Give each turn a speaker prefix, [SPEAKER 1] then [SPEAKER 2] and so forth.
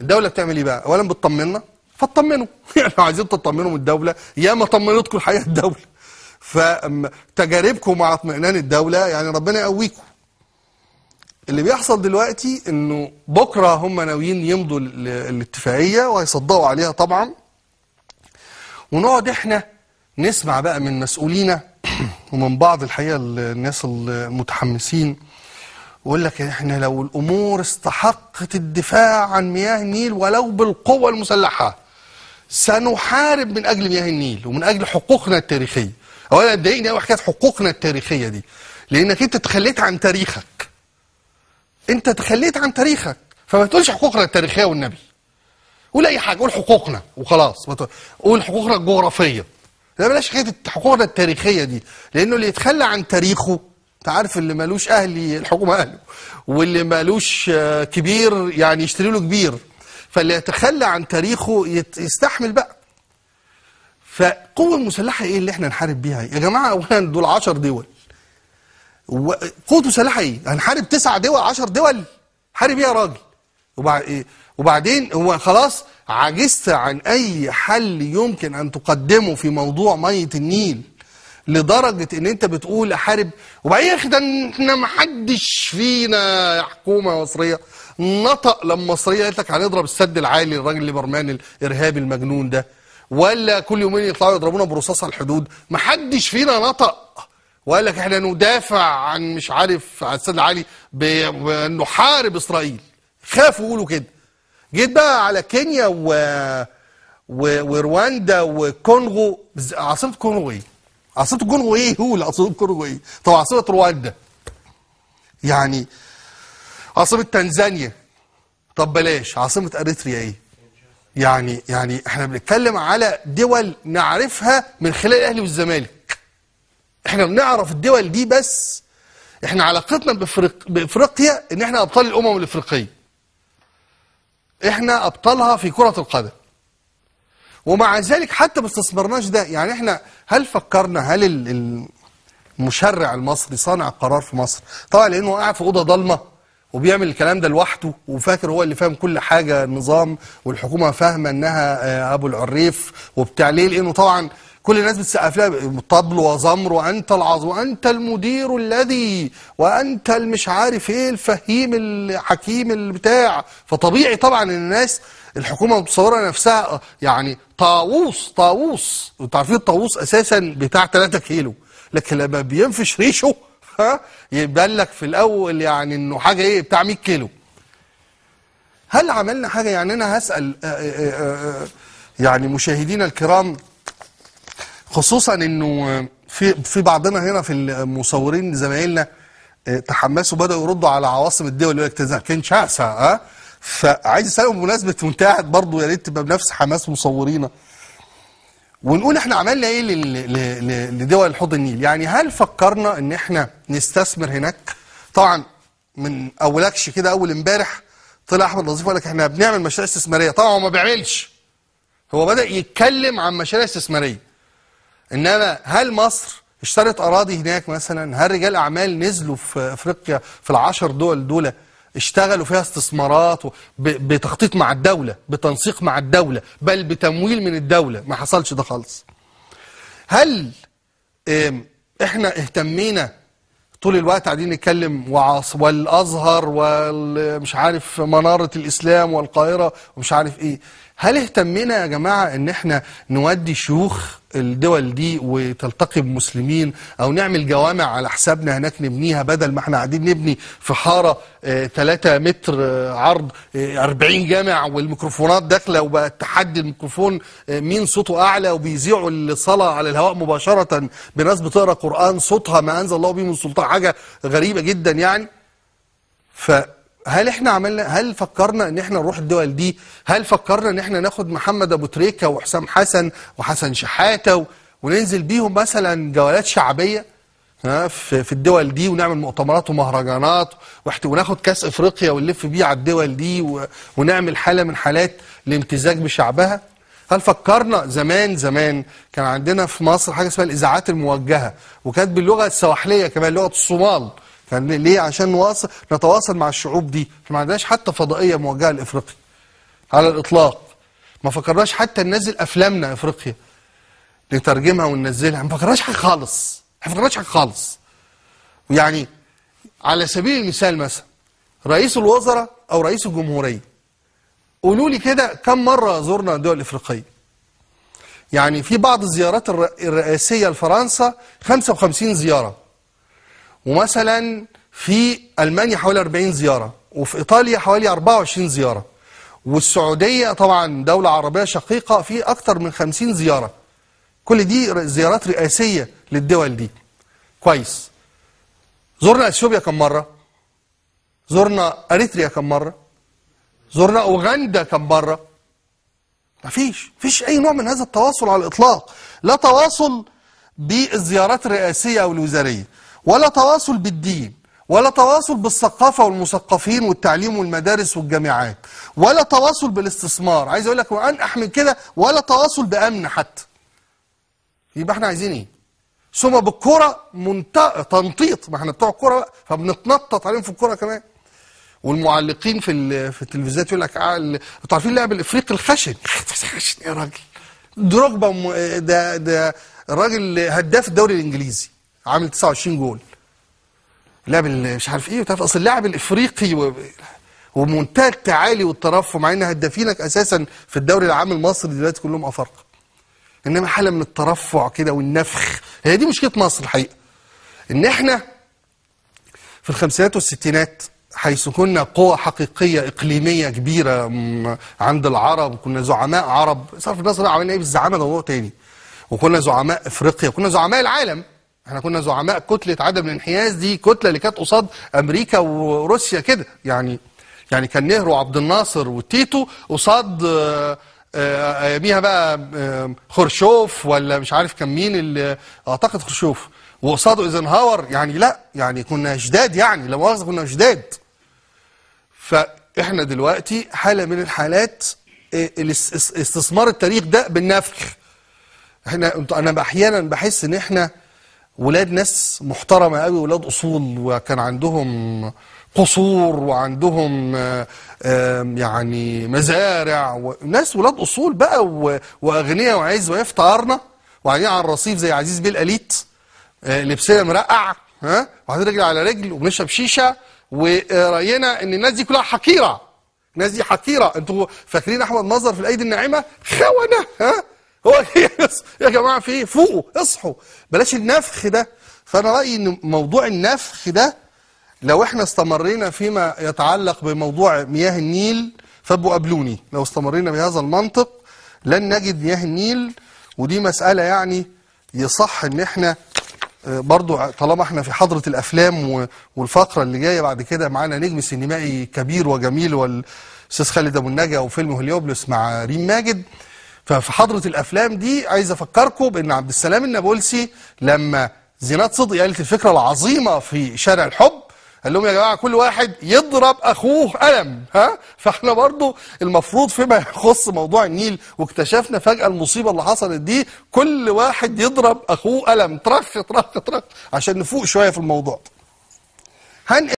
[SPEAKER 1] الدولة بتعمل ايه بقى؟ اولا بتطمنا، فاطمنوا يعني لو عايزين تطمنوا من الدولة ياما طمنتكم الحقيقة الدولة. فتجاربكم مع اطمئنان الدولة يعني ربنا يقويكم. اللي بيحصل دلوقتي انه بكره هم ناويين يمضوا الاتفاقية وهيصدقوا عليها طبعا، ونقعد احنا نسمع بقى من مسؤولينا ومن بعض الحقيقة الناس المتحمسين، ويقول لك احنا لو الامور استحقت الدفاع عن مياه النيل ولو بالقوة المسلحة سنحارب من اجل مياه النيل ومن اجل حقوقنا التاريخية. اولا اتضايقني قوي حكاية حقوقنا التاريخية دي، لانك انت تخليت عن تاريخك. انت تخليت عن تاريخك، فما تقولش حقوقنا التاريخية والنبي. قول اي حاجة، قول حقوقنا وخلاص، قول حقوقنا الجغرافية. لا بلاش حكاية حقوقنا التاريخية دي، لانه اللي يتخلى عن تاريخه، انت عارف اللي مالوش اهلي الحكومة اهله، واللي مالوش كبير يعني يشتري له كبير، فاللي يتخلى عن تاريخه يستحمل بقى. فقوة مسلحة ايه اللي احنا نحارب بيها يا جماعة؟ اولا دول 10 دول. قوة مسلحة ايه؟ هنحارب 9 دول 10 دول؟ حارب ايه يا راجل؟ وبعدين هو خلاص عجزت عن اي حل يمكن ان تقدمه في موضوع مية النيل، لدرجة ان انت بتقول احارب. وبعدين يا اخي ده احنا ما حدش فينا يا حكومة مصرية نطق لما مصرية قالت لك هنضرب السد العالي الراجل ليبرمان الارهابي المجنون ده، ولا كل يومين يطلعوا يضربونا برصاص على الحدود، ما حدش فينا نطق وقال لك احنا ندافع عن مش عارف على السد العالي بنحارب اسرائيل. خافوا يقولوا كده. جيت بقى على كينيا ورواندا وكونغو. عاصمة كونغو ايه؟ عاصمة الكونغو ايه؟ هو اللي عاصمة الكونغو ايه؟ طب عاصمة رواندا، يعني عاصمة تنزانيا، طب بلاش، عاصمة اريتريا ايه؟ يعني احنا بنتكلم على دول نعرفها من خلال الاهلي والزمالك. احنا بنعرف الدول دي، بس احنا علاقتنا بافريقيا ان احنا ابطال الامم الافريقية. احنا ابطالها في كرة القدم. ومع ذلك حتى ما استثمرناش ده. يعني احنا هل فكرنا، هل المشرع المصري صانع قرار في مصر، طبعا لانه قاعد في اوضة ضلمة وبيعمل الكلام ده لوحده وفاكر هو اللي فاهم كل حاجة، النظام والحكومة فاهمه انها ابو العريف وبتاع. ليه؟ لانه طبعا كل الناس بتسقف لها طبل وزمر، وانت العظيم وانت المدير الذي وانت المش عارف ايه الفهيم الحكيم البتاع. فطبيعي طبعا ان الناس الحكومة متصورة نفسها يعني طاووس طاووس. انتوا عارفين الطاووس اساسا بتاع 3 كيلو، لكن لما بينفش ريشه ها يبان لك في الاول يعني انه حاجة ايه بتاع 100 كيلو. هل عملنا حاجة؟ يعني انا هسال يعني مشاهدينا الكرام، خصوصا انه في بعضنا هنا في المصورين زمايلنا تحمسوا بداوا يردوا على عواصم الدول، يقول لك كينشاسا. ها، فعايز اسالهم بمناسبة وانت قاعد برضه يا ريت تبقى بنفس حماس مصورينا، ونقول احنا عملنا ايه لدول حوض النيل؟ يعني هل فكرنا ان احنا نستثمر هناك؟ طبعا من اولكش كده اول امبارح طلع احمد نظيف وقال لك احنا بنعمل مشاريع استثمارية. طبعا هو ما بيعملش، هو بدا يتكلم عن مشاريع استثمارية. انما هل مصر اشترت اراضي هناك مثلا؟ هل رجال اعمال نزلوا في افريقيا في ال10 دول دول اشتغلوا فيها استثمارات بتخطيط مع الدولة، بتنسيق مع الدولة، بل بتمويل من الدولة؟ ما حصلش ده خالص. هل احنا اهتمينا طول الوقت قاعدين نتكلم والازهر والمش عارف منارة الاسلام والقاهرة ومش عارف ايه؟ هل اهتمينا يا جماعة ان احنا نودي شيوخ الدول دي وتلتقي بمسلمين، او نعمل جوامع على حسابنا هناك نبنيها، بدل ما احنا قاعدين نبني في حارة 3 متر عرض 40 جامع والميكروفونات داخلة وبقى تحدي الميكروفون مين صوته اعلى، وبيذيعوا الصلاة على الهواء مباشرة بناس بتقرا قرآن صوتها ما انزل الله به من سلطان، حاجة غريبة جدا يعني. فهل احنا عملنا، هل فكرنا ان احنا نروح الدول دي؟ هل فكرنا ان احنا ناخد محمد ابو تريكة وحسام حسن وحسن شحاتة وننزل بيهم مثلا جولات شعبية في الدول دي، ونعمل مؤتمرات ومهرجانات وناخد كاس افريقيا ونلف بيه على الدول دي ونعمل حالة من حالات الامتزاج بشعبها؟ هل فكرنا؟ زمان زمان كان عندنا في مصر حاجة اسمها الاذاعات الموجهة، وكانت باللغة السواحلية كمان، لغة الصومال. كان ليه؟ عشان نتواصل مع الشعوب دي. ما عندناش حتى فضائية موجهة لافريقيا. على الاطلاق. ما فكرناش حتى ننزل افلامنا افريقيا نترجمها وننزلها، ما فكرناش حاجة خالص، ما فكرناش حاجة خالص. يعني على سبيل المثال مثلا رئيس الوزراء او رئيس الجمهورية، قولوا لي كده كم مرة زرنا الدول الافريقية؟ يعني في بعض الزيارات الرئاسية لفرنسا 55 زيارة، ومثلا في المانيا حوالي 40 زيارة، وفي ايطاليا حوالي 24 زيارة، والسعودية طبعا دولة عربية شقيقه في اكتر من 50 زيارة. كل دي زيارات رئاسيه للدول دي. كويس. زرنا اثيوبيا كم مرة؟ زرنا اريتريا كم مرة؟ زرنا اوغندا كم مرة؟ مفيش اي نوع من هذا التواصل على الاطلاق. لا تواصل بالزيارات الرئاسية او الوزارية، ولا تواصل بالدين، ولا تواصل بالثقافة والمثقفين والتعليم والمدارس والجامعات، ولا تواصل بالاستثمار. عايز اقول لك وانقح من كده، ولا تواصل بامن حتى. يبقى احنا عايزين ايه؟ ثم بالكرة منتهى تنطيط، ما احنا بتوع الكره بقى، فبنتنطط عليهم في الكره كمان. والمعلقين في التلفزيونات يقول لك انتوا عارفين اللاعب الافريقي الخشن، خشن يا راجل، دروجبا ده الراجل هداف الدوري الانجليزي عامل 29 جول، اللاعب مش عارف ايه، وتعرف اصل اللاعب الافريقي ومنتهى التعالي والترفع، مع ان هدافينك اساسا في الدوري العام المصري دلوقتي كلهم افارقه، انما حاله من الترفع كده والنفخ. هي دي مشكلة مصر الحقيقة، ان احنا في الخمسينات والستينات حيث كنا قوة حقيقية إقليمية كبيرة عند العرب، كنا زعماء عرب، صرف النظر عملنا إيه بالزعامة ده موضوع تاني، وكنا زعماء إفريقيا، وكنا زعماء العالم. احنا كنا زعماء كتلة عدم الانحياز، دي كتلة اللي كانت قصاد أمريكا وروسيا كده، يعني كان نهرو وعبد الناصر وتيتو قصاد أياميها بقى خرشوف، ولا مش عارف كان مين اللي أعتقد خرشوف، وقصاده ايزنهاور. يعني لا، يعني كنا جداد، يعني لا مؤاخذة كنا جداد. فاحنا دلوقتي حاله من الحالات استثمار التاريخ ده بالنفخ. احنا انا احيانا بحس ان احنا ولاد ناس محترمه قوي، ولاد اصول، وكان عندهم قصور وعندهم يعني مزارع، وناس ولاد اصول بقى واغنياء وعز ويفتقرنا، وقاعدين على الرصيف زي عزيز بيه الاليت، لبسنا مرقع، ها، وحاطين رجل على رجل، وبنشرب شيشة، وراينا ان الناس دي كلها حقيرة. الناس دي حقيرة. انتوا فاكرين احمد مظهر في الايدي الناعمة؟ خونه، ها؟ هو يا جماعة في ايه؟ فوقوا، اصحوا، بلاش النفخ ده. فانا رايي ان موضوع النفخ ده لو احنا استمرينا فيما يتعلق بموضوع مياه النيل فابقوا قابلوني، لو استمرينا بهذا المنطق لن نجد مياه النيل. ودي مسالة يعني يصح ان احنا برضو طالما احنا في حضرة الأفلام والفقرة اللي جاية بعد كده معانا نجم سينمائي كبير وجميل والأستاذ خالد أبو النجا وفيلم هليوبلس مع ريم ماجد. ففي حضرة الأفلام دي عايز أفكركم بأن عبد السلام النابلسي لما زينات صدقي قالت الفكرة العظيمة في شارع الحب، قال لهم يا جماعة كل واحد يضرب أخوه قلم، ها؟ فاحنا برضو المفروض فيما يخص موضوع النيل، واكتشفنا فجأة المصيبة اللي حصلت دي، كل واحد يضرب أخوه قلم، ترخ ترخ ترخ، عشان نفوق شوية في الموضوع.